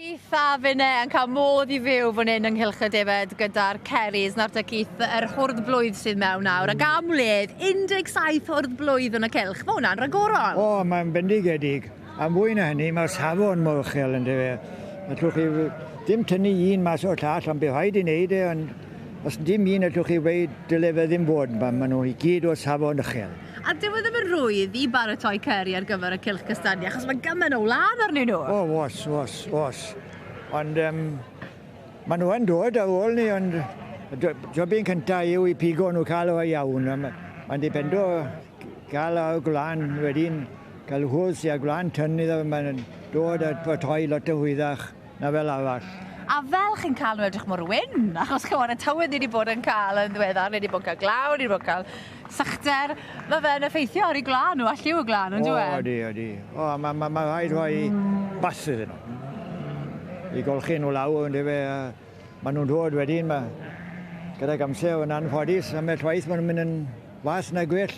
Keith a finne yn cael modd i fyw fan hyn yng Nghylch y Defaid gyda'r Ceris. Nawr te Keith, yr hwrdd blwydd sydd mewn nawr, ac am wledd, 17 hwrdd blwydd yn y cylch. Mae hwnna'n rhagorol. O, mae'n bendigedig. A mwy na hynny, mae'r safon mor uchel yn dyfe. Allwch chi ddim tynnu un mas o'r llall, ond bydd rhaid i wneud e, ond os dim un allwch chi weud dyle fe ddim fod, ma, maen nhw i gyd o safon uchel. A dyw e ddim yn rhwydd i baratoi ceri ar gyfer y cylch cystadlu, achos mae gymaint o wlân arnyn nhw. O, os, os, os. Ond um, maen nhw yn dod ar ôl ni, ond jobyn cyntaf yw i pigo nhw cael o iawn. Mae'n dipendo gael y gwlân wedyn, cael hwrs i a gwlân tyn iddo, mae'n dod a paratoi lot o hwyddach na fel arall. A fel chi'n cael nhw edrych mor wyn, achos chymod, y tywydd ni wedi bod yn cael yn ddiweddar, ni wedi bod yn cael glaw, ni wedi bod yn cael sychder, mae fe'n effeithio ar ei gwlân nhw, a lliw y gwlân, yn dyw e? O, ydi, ydi. O, mae ma, ma rhaid rhoi bas iddyn nhw. I golchi nhw lawr, yn dyfe, a maen nhw'n dod wedyn, ma, gydag amser yn anffodus, ambell waith maen nhw'n mynd yn was na gwell.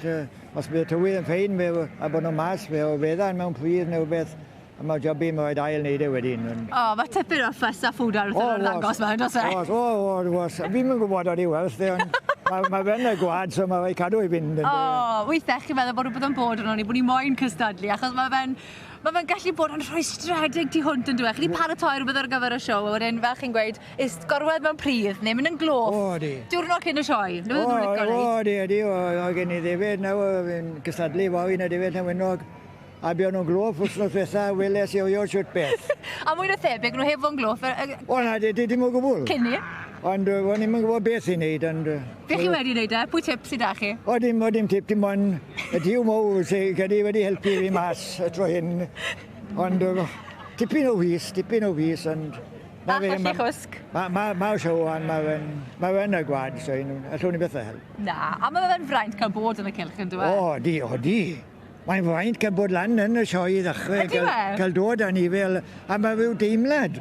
Os bydd y tywydd yn ffein, fe, a bod nhw'n mas, fe o feddan mewn pridd neu rhywbeth, A mae'r job i, mae rhaid ail wneud e wedyn. Ond... O, mae tipyn o ffys a ffwdan wrth yr arddangos 'ma, yndos e? Oes, o, o, oes. Fi'm yn gwybod o'r i werth e, ond mae ma fe'n y gwad, so mae rhaid cadw i fynd. O, weithiau chi'n meddwl bod rhywbeth yn bod arno ni, bod ni moyn cystadlu, achos mae fe'n mae fe'n gallu bod yn rhwystredig tu hwnt yn dyw e. Chi 'di paratoi rhywbeth ar gyfer y sioe, a wedyn, fel chi'n gweud, is gorwedd mewn pridd neu mynd yn gloff. O, ydi. Diwrnod cyn y sioe. 'Na beth nhw'n lico neud. O, ydi, ydi. O, o, gen i ddefed nawr, fi'n cystadlu fory yn y defed Llanwenog. A buon nhw'n gloff wythnos ddiwetha, weles i erioed shwt beth. A mwy na thebyg, nhw heb fod yn gloff O na, dim o gwbl. Cyn 'ny. Ond o'n i'm yn gwybod beth i wneud, ond... Be chi wedi wneud e? Pwy tip sydd 'da chi? O dim, o dim tip, dim ond y Duw mowr sydd gyda wedi helpu fi mas y tro hyn. Ond tipyn o fis, tipyn o fis, ond... Bach o lle chwsg. Mae ma, ma show on, mae fe'n ma fe y gwad, so allwn ni beth o help. Na, a mae fe'n fraint cael bod yn y cylch yn dweud? O, di, o di. Mae'n fraint cael bod lan yn y sioe i ddechrau. Ydy fe? Cael dod â ni fel... A mae rhyw deimlad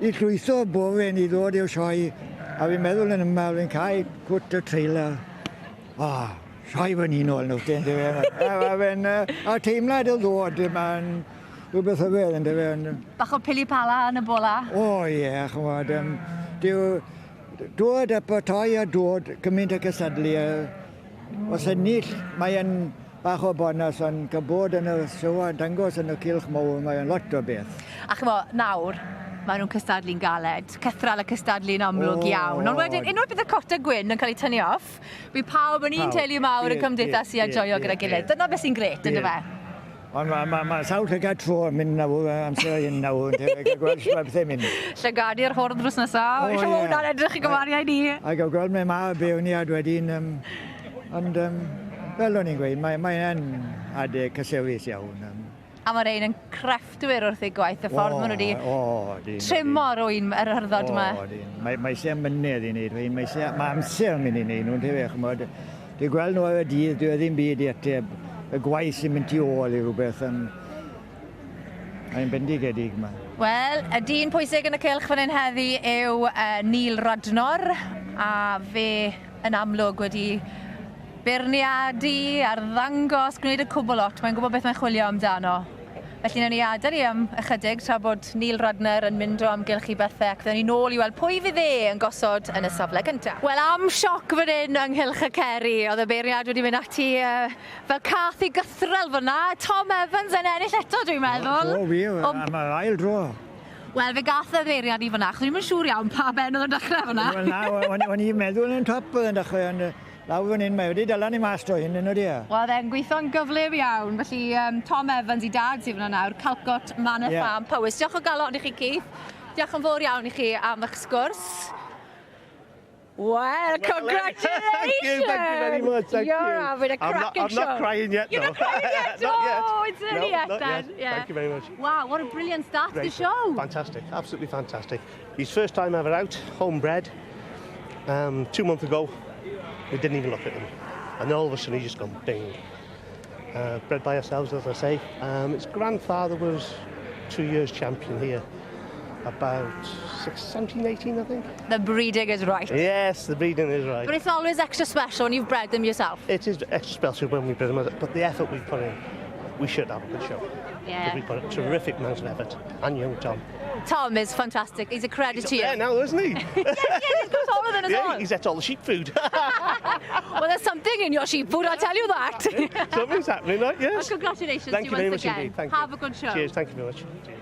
i llwytho bore ni ddod i'r sioe. A fi'n meddwl yn yma, fi'n cael cwt y trailer. O, oh, sioe fan hyn ôl nhw, yndyfe. A mae fe'n... A teimlad o ddod, mae'n rhywbeth hyfryd, yndyfe. Bach o pili pala yn y bola. O ie, yeah, ch'mod, dyw dod a paratoi a dod cymaint o cystadlu. Os ennill, mae'n bach o bonus, ond cael bod yn y show a dangos yn y cylch mawr, mae'n lot o beth. A ch'mo, nawr, maen nhw'n cystadlu'n galed. Cythral y cystadlu'n amlwg iawn. Ond wedyn, unwaith bydd y cota gwyn yn cael ei tynnu off, bydd pawb yn un teulu mawr yn cymdeithasu a joio gyda'i gilydd. Dyna beth sy'n grêt, on'd yfe? Ond mae ma, ma sawl llygad tro yn mynd nawr, amser hyn nawr, yn cael gweld sut mae pethau'n mynd. Llygadu'r hwrdd drws nesa. O, ie. Eisiau hwnna'n edrych i gymharu â ni. A gael gweld mae ma beirniad wedyn, um, ond um, fel o'n i'n gweud, mae, mae yn adeg cysurus iawn. Um. A mae rhain yn crefftwyr wrth eu gwaith, y ffordd maen nhw wedi o, trimor oen yr hyrddod yma. O, mae, mae eisiau mynedd i wneud rhain, mae, eisiau, mae amser yn mynd i wneud nhw'n tyfe, chymod. Dwi'n gweld nhw ar y dydd, dwi e ddim byd i ateb y gwaith sy'n mynd tu ôl i rhywbeth yn... Mae'n bendigedig yma. Wel, y dyn pwysig yn y cylch fan hyn heddi yw uh, Neil Radnor, a fe yn amlwg wedi beirniadu, arddangos, gwneud y cwbl lot. Mae'n gwybod beth mae'n chwilio amdano. Felly newn ni adael i am ychydig tra bod Neil Radner yn mynd o amgylch i bethe ac fydden ni nôl i weld pwy fydd e yn gosod yn y safle cynta. Wel am sioc fan hyn ynghylch y ceri, oedd y beirniad wedi mynd ati uh, fel cath i gythrel fyna. Tom Evans yn ennill eto dwi'n meddwl. O, wir, am yr ail dro. Wel, fe gath y beirniad i fyna, achos o'n i'm yn siŵr iawn pa ben oedd yn dechrau fyna. Wel na, o'n i'n meddwl yn top oedd yn dechrau, ond Lawr fan hyn, mae wedi dala ni mas do hyn, yn ydi e? Wel, e'n gweithio'n gyflym iawn, felly um, Tom Evans i dad sydd fyna nawr, Calcot Manor yeah. Farm, Powys. Diolch o galon i chi, Keith. Diolch yn fawr iawn i chi am eich sgwrs. Well, congratulations! thank you, thank you very much. Thank You're you. having a cracking I'm show. not crying yet, You're though. not crying yet? not yet. Oh, it's early no, yet, not then. Yet. Yeah. Thank you very much. Wow, what a brilliant start to the Great. show. Fantastic, absolutely fantastic. His first time ever out, homebred. 2 months ago, we didn't even look at him. And all of a sudden, he just gone bing. Bred by ourselves, as I say. His grandfather was 2 years champion here, about 17, 18, I think. The breeding is right. Yes, the breeding is right. But it's always extra special when you've bred them yourself. It is extra special when we bred them, but the effort we put in, we should have a good show. Yeah. We put a terrific amount of effort. And young Tom. Tom is fantastic. He's a credit He's to you. there now, isn't he? Yeah, he's got taller than us Yeah, all. he's ate all the sheep food. Well, there's something in your sheep food, I'll tell you that. Something's happening, right? Yes. Well, congratulations Thank to you very once much again. indeed. Thank Have you. a good show. Cheers. Thank you very much. Cheers.